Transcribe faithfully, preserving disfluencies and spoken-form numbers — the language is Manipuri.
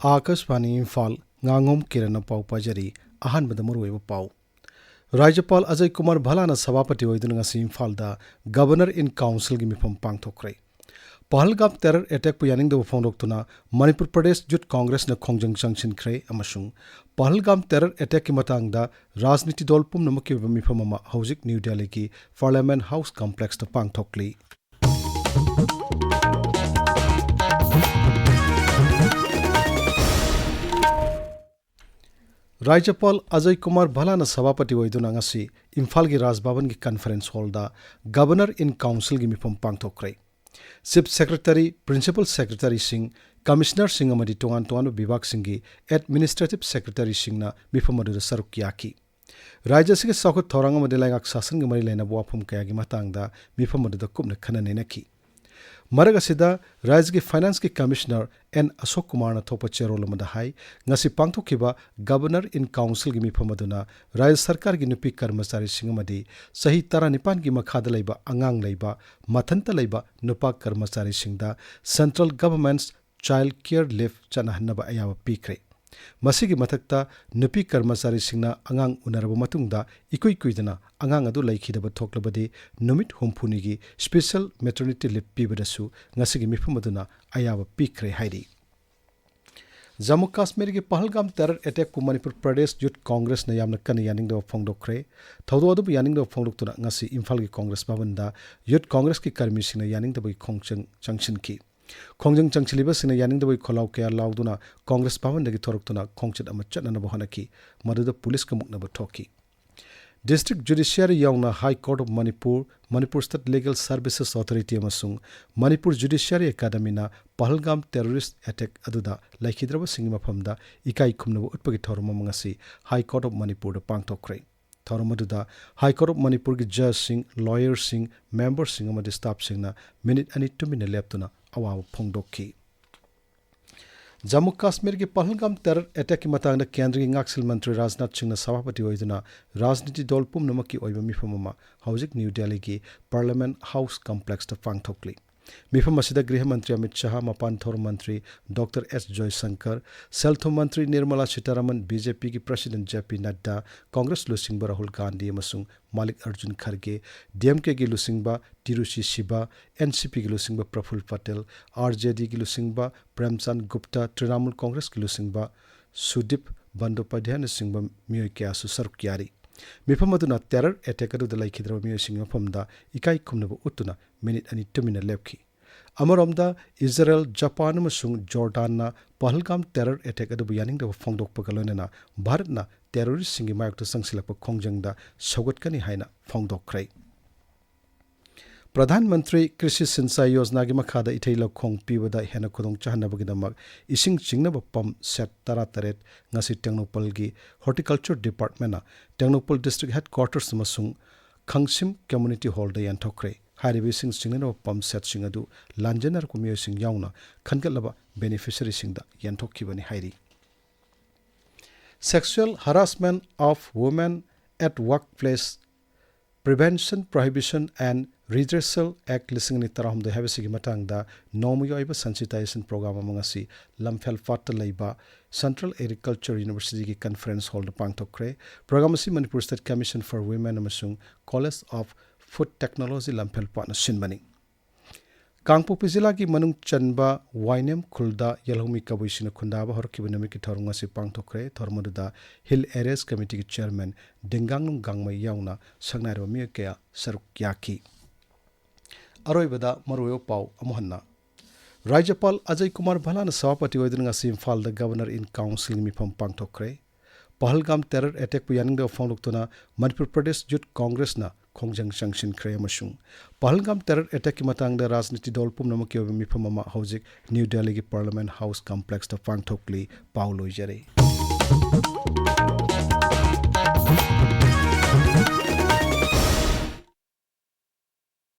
ꯑꯥꯀꯥꯁꯕꯥꯅꯤ ꯏꯝꯐꯥꯜ, ꯉꯥꯉꯣꯝ ꯀꯤꯔꯟꯅ ꯄꯥꯎ ꯄꯥꯖꯔꯤ꯫ ꯑꯍꯥꯟꯕꯗ ꯃꯔꯨꯑꯣꯏꯕ ꯄꯥꯎ꯫ ꯔꯥꯖ꯭ꯌꯄꯥꯜ ꯑꯖꯌ ꯀꯨꯃꯥꯔ ꯚꯜꯂꯥꯅ ꯁꯚꯥꯄꯇꯤ ꯑꯣꯏꯗꯨꯅ ꯉꯁꯤ ꯏꯝꯐꯥꯜꯗ Governor in Council ꯒꯤ ꯃꯤꯐꯝ ꯄꯥꯡꯊꯣꯛꯈ꯭ꯔꯦ꯫ ꯄꯍꯜꯒꯥꯝ terror attack ꯄꯨ ꯌꯥꯅꯤꯡꯗꯕ ꯐꯣꯡꯗꯣꯛꯇꯨꯅ ꯃꯅꯤꯄꯨꯔ ꯄ꯭ꯔꯗꯦꯁ ꯌꯨꯊ ꯀꯣꯡꯒ꯭ꯔꯦꯁꯅ ꯈꯣꯡꯖꯪ ꯆꯪꯁꯤꯟꯈ꯭ꯔꯦ ꯑꯃꯁꯨꯡ ꯄꯍꯜꯒꯥꯝ terror attack ꯀꯤ ꯃꯇꯥꯡꯗ ꯔꯥꯖꯅꯤꯇꯤ ꯗꯜ ꯄꯨꯝꯅꯃꯛꯀꯤ ꯑꯣꯏꯕ ꯃꯤꯐꯝ ꯑꯃ ꯍꯧꯖꯤꯛ ꯅ꯭ꯌꯨ ꯗꯦꯜꯂꯤꯒꯤ Parliament House Complex ꯇ ꯄꯥꯡꯊꯣꯛꯂꯤ꯫ ꯔꯥꯖ꯭ꯌꯄꯥꯜ ꯑꯖꯌ ꯀꯨꯃꯥꯔ ꯚꯜꯂꯥꯅ ꯁꯚꯥꯄꯇꯤ ꯑꯣꯏꯗꯨꯅ ꯉꯁꯤ ꯏꯝꯐꯥꯜꯒꯤ ꯔꯥꯖ ꯚꯕꯟꯒꯤ conference hall the Governor in Council ꯒꯤ ꯃꯤꯐꯝ ꯄꯥꯡꯊꯣꯛꯈ꯭ꯔꯦ꯫ Chief Secretary, Principal Secretary ꯁꯤꯡ, Commissioner ꯁꯤꯡ ꯑꯃꯗꯤ ꯇꯣꯉꯥꯟ ꯇꯣꯉꯥꯟꯕ ꯕꯤꯚꯥꯒꯁꯤꯡꯒꯤ Administrative Secretary ꯁꯤꯡꯅ ꯃꯤꯐꯝ ꯑꯗꯨꯗ ꯁꯔꯨꯛ ꯌꯥꯈꯤ꯫ ꯔꯥꯖ꯭ꯌ ꯑꯁꯤꯒꯤ ꯆꯥꯎꯈꯠ ꯊꯧꯔꯥꯡ ꯑꯃꯗꯤ ꯂꯩꯉꯥꯛ ꯁꯥꯁꯟꯒ ꯃꯔꯤ ꯂꯩꯅꯕ ꯋꯥꯐꯝ ꯀꯌꯥꯒꯤ ꯃꯇꯥꯡꯗ ꯃꯤꯐꯝ ꯑꯗꯨꯗ ꯀꯨꯞꯅ ꯈꯟꯅ ꯅꯩꯅꯈꯤ꯫ ꯃꯔꯛ ꯑꯁꯤꯗ ꯔꯥꯖ꯭ꯌꯒꯤ Finance ꯀꯤ Commissioner ꯑꯦꯟ ꯑꯁꯣꯛ ꯀꯨꯃꯥꯔꯅ ꯊꯣꯛꯄ ꯆꯦꯔꯣꯜ ꯑꯃꯗ ꯍꯥꯏ, ꯉꯁꯤ ꯄꯥꯡꯊꯣꯛꯈꯤꯕ Governor in Council ꯒꯤ ꯃꯤꯐꯝ ꯑꯗꯨꯅ ꯔꯥꯖ꯭ꯌ ꯁꯔꯀꯥꯔꯒꯤ ꯅꯨꯄꯤ ꯀꯔꯃꯆꯥꯔꯤꯁꯤꯡ ꯑꯃꯗꯤ ꯆꯍꯤ ꯇꯔꯥꯅꯤꯄꯥꯟꯒꯤ ꯃꯈꯥꯗ ꯂꯩꯕ ꯑꯉꯥꯡ ꯂꯩꯕ, ꯃꯊꯟꯇ ꯂꯩꯕ ꯅꯨꯄꯥ ꯀꯔꯃꯆꯥꯔꯤꯁꯤꯡꯗ Central Government's Child Care Leave ꯆꯠꯅꯍꯟꯅꯕ ꯑꯌꯥꯕ ꯄꯤꯈ꯭ꯔꯦ꯫ ꯃꯁꯤꯒꯤ ꯃꯊꯛꯇ, ꯅꯨꯄꯤ ꯀꯔꯃꯆꯥꯔꯤꯁꯤꯡꯅ ꯑꯉꯥꯡ ꯎꯅꯔꯕ ꯃꯇꯨꯡꯗ ꯏꯀꯨꯏ ꯀꯨꯏꯗꯅ ꯑꯉꯥꯡ ꯑꯗꯨ ꯂꯩꯈꯤꯗꯕ ꯊꯣꯛꯂꯕꯗꯤ, ꯅꯨꯃꯤꯠ ꯍꯨꯝꯐꯨꯅꯤꯒꯤ Special Maternity Leave ꯄꯤꯕꯗꯁꯨ ꯉꯁꯤꯒꯤ ꯃꯤꯐꯝ ꯑꯗꯨꯅ ꯑꯌꯥꯕ ꯄꯤꯈ꯭ꯔꯦ ꯍꯥꯏꯔꯤ꯫ ꯖꯝꯃꯨ ꯀꯥꯁꯃꯤꯔꯒꯤ ꯄꯍꯜꯒꯥꯝ terror attack ꯄꯨ ꯃꯅꯤꯄꯨꯔ ꯄ꯭ꯔꯗꯦꯁ ꯌꯨꯊ ꯀꯣꯡꯒ꯭ꯔꯦꯁꯅ ꯌꯥꯝꯅ ꯀꯟꯅ ꯌꯥꯅꯤꯡꯗꯕ ꯐꯣꯡꯗꯣꯛꯈ꯭ꯔꯦ꯫ ꯊꯧꯗꯣꯛ ꯑꯗꯨꯕꯨ ꯌꯥꯅꯤꯡꯗꯕ ꯐꯣꯡꯗꯣꯛꯇꯨꯅ ꯉꯁꯤ ꯏꯝꯐꯥꯜꯒꯤ ꯀꯣꯡꯒ꯭ꯔꯦꯁ ꯚꯕꯟꯗ ꯌꯨꯊ ꯀꯣꯡꯒ꯭ꯔꯦꯁꯀꯤ ꯀꯔꯃꯤꯁꯤꯡꯅ ꯌꯥꯅꯤꯡꯗꯕꯒꯤ ꯈꯣꯡꯖꯪ ꯆꯪꯁꯤꯟꯈꯤ꯫ ꯈꯣꯡꯖꯪ ꯆꯪꯁꯤꯜꯂꯤꯕꯁꯤꯡꯅ ꯌꯥꯅꯤꯡꯗꯕꯒꯤ ꯈꯣꯜꯂꯥꯎ ꯀꯌꯥ ꯂꯥꯎꯗꯨꯅ ꯀꯣꯡꯒ꯭ꯔꯦꯁ ꯚꯕꯟꯗꯒꯤ ꯊꯣꯔꯛꯇꯨꯅ ꯈꯣꯡꯆꯠ ꯑꯃ ꯆꯠꯅꯅꯕ ꯍꯣꯠꯅꯈꯤ, ꯃꯗꯨꯗ ꯄꯨꯂꯤꯁꯀ ꯃꯨꯛꯅꯕ ꯊꯣꯛꯈꯤ꯫ District Judiciary ꯌꯥꯎꯅ High Court of Manipur, Manipur State Legal Services Authority ꯑꯃꯁꯨꯡ Manipur Judiciary Academyꯅ ꯄꯍꯜꯒꯥꯝ terrorist attack ꯑꯗꯨꯗ ꯂꯩꯈꯤꯗ꯭ꯔꯕꯁꯤꯡꯒꯤ ꯃꯐꯝꯗ ꯏꯀꯥꯏ ꯈꯨꯝꯅꯕ ꯎꯠꯄꯒꯤ ꯊꯧꯔꯝ ꯑꯃ ꯉꯁꯤ High Court of Manipurꯗ ꯄꯥꯡꯊꯣꯛꯈ꯭ꯔꯦ꯫ ꯊꯧꯔꯝ ꯑꯗꯨꯗ High Court of Manipurꯒꯤ judgeꯁꯤꯡ, lawyerꯁꯤꯡ, memberꯁꯤꯡ ꯑꯃꯗꯤ staffꯁꯤꯡꯅ ꯃꯤꯅꯤꯠ ꯑꯅꯤ ꯇꯨꯃꯤꯟꯅ ꯂꯦꯞꯇꯨꯅ ꯑꯋꯥꯕ ꯐꯣꯡꯗꯣꯛꯈꯤ꯫ ꯖꯝꯃꯨ ꯀꯥꯁꯃꯤꯔꯒꯤ ꯄꯍꯜꯒꯥꯝ terror attackꯀꯤ ꯃꯇꯥꯡꯗ ꯀꯦꯟꯗ꯭ꯔꯒꯤ ꯉꯥꯛꯁꯦꯜ ꯃꯟꯇ꯭ꯔꯤ ꯔꯥꯖꯅꯥꯊ ꯁꯤꯡꯅ ꯁꯚꯥꯄꯇꯤ ꯑꯣꯏꯗꯨꯅ ꯔꯥꯖꯅꯤꯇꯤ ꯗꯜ ꯄꯨꯝꯅꯃꯛꯀꯤ ꯑꯣꯏꯕ ꯃꯤꯐꯝ ꯑꯃ ꯍꯧꯖꯤꯛ ꯅ꯭ꯌꯨ ꯗꯦꯜꯂꯤꯒꯤ Parliament House Complexꯇ ꯄꯥꯡꯊꯣꯛꯂꯤ꯫ ꯃꯤꯐꯝ ꯑꯁꯤꯗ ꯒ꯭ꯔꯤꯍ ꯃꯟꯇ꯭ꯔꯤ ꯑꯃꯤꯠ ꯁꯍꯥ, ꯃꯄꯥꯟ ꯊꯧꯔꯝ ꯃꯟꯇ꯭ꯔꯤ ꯗꯣꯛꯇꯔ ꯑꯦꯁ ꯖꯣꯏꯁꯪꯀꯔ, ꯁꯦꯜ ꯊꯨꯝ ꯃꯟꯇ꯭ꯔꯤ ꯅꯤꯔꯃꯂꯥ ꯁꯤꯇꯥꯔꯥꯃꯟ, ꯕꯤ ꯖꯦ ꯄꯤꯒꯤ ꯄ꯭ꯔꯁꯤꯗꯦꯟꯠ ꯖꯦ ꯄꯤ ꯅꯗ꯭ꯗꯥ, ꯀꯣꯡꯒ꯭ꯔꯦꯁ ꯂꯨꯆꯤꯡꯕ ꯔꯥꯍꯨꯜ ꯒꯥꯟꯙꯤ ꯑꯃꯁꯨꯡ ꯃꯥꯂꯤꯛ ꯑꯔꯖꯨꯟ ꯈꯔꯒꯦ, ꯗꯤ ꯑꯦꯝ ꯀꯦꯒꯤ ꯂꯨꯆꯤꯡꯕ ꯇꯤꯔꯨꯆꯤ ꯁꯤꯕꯥ, ꯑꯦꯟ ꯁꯤ ꯄꯤꯒꯤ ꯂꯨꯆꯤꯡꯕ ꯄ꯭ꯔꯐꯨꯜ ꯄꯇꯦꯜ, ꯑꯥꯔ ꯖꯦ ꯗꯤꯒꯤ ꯂꯨꯆꯤꯡꯕ ꯄ꯭ꯔꯦꯝꯆꯥꯟ ꯒꯨꯞꯇꯥ, ꯇ꯭ꯔꯤꯅꯥꯃꯨꯜ ꯀꯣꯡꯒ꯭ꯔꯦꯁꯀꯤ ꯂꯨꯆꯤꯡꯕ ꯁꯨꯗꯤꯞ ꯕꯟꯗꯣꯄꯥꯙ꯭ꯌꯥꯌꯅꯆꯤꯡꯕ ꯃꯤꯑꯣꯏ ꯀꯌꯥꯁꯨ ꯁꯔꯨꯛ ꯌꯥꯔꯤ꯫ ꯃꯤꯐꯝ ꯑꯗꯨꯅ ꯇꯦꯔꯔ ꯑꯦꯇꯦꯛ ꯑꯗꯨꯗ ꯂꯩꯈꯤꯗ꯭ꯔꯕ ꯃꯤꯑꯣꯏꯁꯤꯡꯒꯤ ꯃꯐꯝꯗ ꯏꯀꯥꯏ ꯈꯨꯝꯅꯕ ꯎꯠꯇꯨꯅ ꯃꯤꯅꯤꯠ ꯑꯅꯤ ꯇꯨꯃꯤꯟꯅ ꯂꯦꯞꯈꯤ꯫ ꯑꯃꯔꯣꯝꯗ, ꯏꯖꯔꯦꯜ, ꯖꯄꯥꯟ ꯑꯃꯁꯨꯡ ꯖꯣꯔꯗꯥꯟꯅ ꯄꯍꯜꯒꯥꯝ ꯇꯦꯔꯔ ꯑꯦꯇꯦꯛ ꯑꯗꯨꯕꯨ ꯌꯥꯅꯤꯡꯗꯕ ꯐꯣꯡꯗꯣꯛꯄꯒ ꯂꯣꯏꯅꯅ ꯚꯥꯔꯠꯅ ꯇꯦꯔꯣꯔꯤꯁ꯭ꯠꯁꯤꯡꯒꯤ ꯃꯥꯌꯣꯛꯇ ꯆꯪꯁꯤꯜꯂꯛꯄ ꯈꯣꯡꯖꯪꯗ ꯁꯧꯒꯠꯀꯅꯤ ꯍꯥꯏꯅ ꯐꯣꯡꯗꯣꯛꯈ꯭ꯔꯦ꯫ ꯄ꯭ꯔꯙꯥꯟ ꯃꯟꯇ꯭ꯔꯤ ꯀ꯭ꯔꯤꯁꯤ ꯁꯤꯟꯆꯥꯏ ꯌꯣꯖꯅꯥꯒꯤ ꯃꯈꯥꯗ ꯏꯊꯩ ꯂꯧꯈꯣꯡ ꯄꯤꯕꯗ ꯍꯦꯟꯅ ꯈꯨꯗꯣꯡ ꯆꯥꯍꯟꯅꯕꯒꯤꯗꯃꯛ ꯏꯁꯤꯡ ꯆꯤꯡꯅꯕ ꯄꯝꯞ ꯁꯦꯠ ꯇꯔꯥꯇꯔꯦꯠ ꯉꯁꯤ ꯇꯦꯡꯅꯧꯄꯜꯒꯤ ꯍꯣꯔꯇꯤꯀꯜꯆꯔ ꯗꯤꯄꯥꯔꯠꯃꯦꯟꯅ ꯇꯦꯡꯅꯧꯄꯜ ꯗꯤꯁꯇ꯭ꯔꯤꯛ ꯍꯦꯗꯀ꯭ꯋꯥꯇꯔꯁ ꯑꯃꯁꯨꯡ ꯈꯪꯁꯤꯝ ꯀꯝꯃ꯭ꯌꯨꯅꯤꯇꯤ ꯍꯣꯜꯗ ꯌꯦꯟꯊꯣꯛꯈ꯭ꯔꯦ꯫ ꯍꯥꯏꯔꯤꯕ ꯏꯁꯤꯡ ꯆꯤꯡꯅꯅꯕ ꯄꯝꯞ ꯁꯦꯠꯁꯤꯡ ꯑꯗꯨ ꯂꯥꯟꯖꯦꯟꯅꯔꯛꯄ ꯃꯤꯑꯣꯏꯁꯤꯡ ꯌꯥꯎꯅ ꯈꯟꯒꯠꯂꯕ ꯕꯦꯅꯤꯐꯤꯁꯔꯤꯁꯤꯡꯗ ꯌꯦꯟꯊꯣꯛꯈꯤꯕꯅꯤ ꯍꯥꯏꯔꯤ꯫ Sexual Harassment of Women at Workplace Prevention, Prohibition and Redressal Act ꯂꯤꯁꯤꯡ ꯑꯅꯤ ꯇꯔꯥꯍꯨꯝꯗꯣꯏ ꯍꯥꯏꯕꯁꯤꯒꯤ ꯃꯇꯥꯡꯗ ꯅꯣꯡꯃꯒꯤ ꯑꯣꯏꯕ sensitization program ꯑꯃ ꯉꯁꯤ ꯂꯝꯐꯦꯜ ꯄꯥꯠꯇ ꯂꯩꯕ Central Agriculture Universityꯒꯤ conference hallꯗ ꯄꯥꯡꯊꯣꯛꯈ꯭ꯔꯦ꯫ Program ꯑꯁꯤ Manipur State Commission for Women ꯑꯃꯁꯨꯡ College of Food Technology ꯂꯝꯐꯦꯜ ꯄꯥꯠꯅ ꯁꯤꯟꯕꯅꯤ꯫ ꯀꯥꯡꯄꯣꯛꯄꯤ ꯖꯤꯂꯥꯒꯤ ꯃꯅꯨꯡ ꯆꯟꯕ ꯋꯥꯏꯅꯦꯝ ꯈꯨꯜꯗ ꯌꯦꯜꯍꯧꯃꯤ ꯀꯕꯨꯏꯁꯤꯡꯅ ꯈꯨꯟꯗꯥꯕ ꯍꯧꯔꯛꯈꯤꯕ ꯅꯨꯃꯤꯠꯀꯤ ꯊꯧꯔꯝ ꯉꯁꯤ ꯄꯥꯡꯊꯣꯛꯈ꯭ꯔꯦ꯫ ꯊꯧꯔꯝ ꯑꯗꯨꯗ Hill Areas Committeeꯒꯤ chairman ꯗꯤꯡꯒꯥꯡꯅꯨꯡ ꯒꯥꯡꯃꯩ ꯌꯥꯎꯅ ꯁꯛꯅꯥꯏꯔꯕ ꯃꯤꯑꯣꯏ ꯀꯌꯥ ꯁꯔꯨꯛ ꯌꯥꯈꯤ꯫ ꯑꯔꯣꯏꯕꯗ ꯃꯔꯨꯑꯣꯏꯕ ꯄꯥꯎ ꯑꯃꯨꯛ ꯍꯟꯅ꯫ ꯔꯥꯖ꯭ꯌꯄꯥꯜ ꯑꯖꯌ ꯀꯨꯃꯥꯔ ꯚꯜꯂꯥꯅ ꯁꯚꯥꯄꯇꯤ ꯑꯣꯏꯗꯨꯅ ꯉꯁꯤ ꯏꯝꯐꯥꯜꯗ Governor in Councilꯒꯤ ꯃꯤꯐꯝ ꯄꯥꯡꯊꯣꯛꯈ꯭ꯔꯦ꯫ ꯄꯍꯜꯒꯥꯝ ꯇꯦꯔꯔ ꯑꯦꯇꯦꯛꯄꯨ ꯌꯥꯅꯤꯡꯗꯕ ꯐꯣꯡꯗꯣꯛꯇꯨꯅ ꯃꯅꯤꯄꯨꯔ ꯄ꯭ꯔꯗꯦꯁ ꯌꯨꯠ ꯀꯣꯡꯒ꯭ꯔꯦꯁꯅ ꯈꯣꯡꯖꯪ ꯆꯪꯁꯤꯟꯈ꯭ꯔꯦ ꯑꯃꯁꯨꯡ ꯄꯍꯜꯒꯥꯝ ꯇꯦꯔꯔ ꯑꯦꯇꯦꯛꯀꯤ ꯃꯇꯥꯡꯗ ꯔꯥꯖꯅꯤꯇꯤ ꯗꯜ ꯄꯨꯝꯅꯃꯛꯀꯤ ꯑꯣꯏꯕ ꯃꯤꯐꯝ ꯑꯃ ꯍꯧꯖꯤꯛ ꯅ꯭ꯌꯨ ꯗꯦꯜꯂꯤꯒꯤ Parliament House complexꯇ ꯄꯥꯡꯊꯣꯛꯂꯤ꯫ ꯄꯥꯎ ꯂꯣꯏꯖꯔꯦ꯫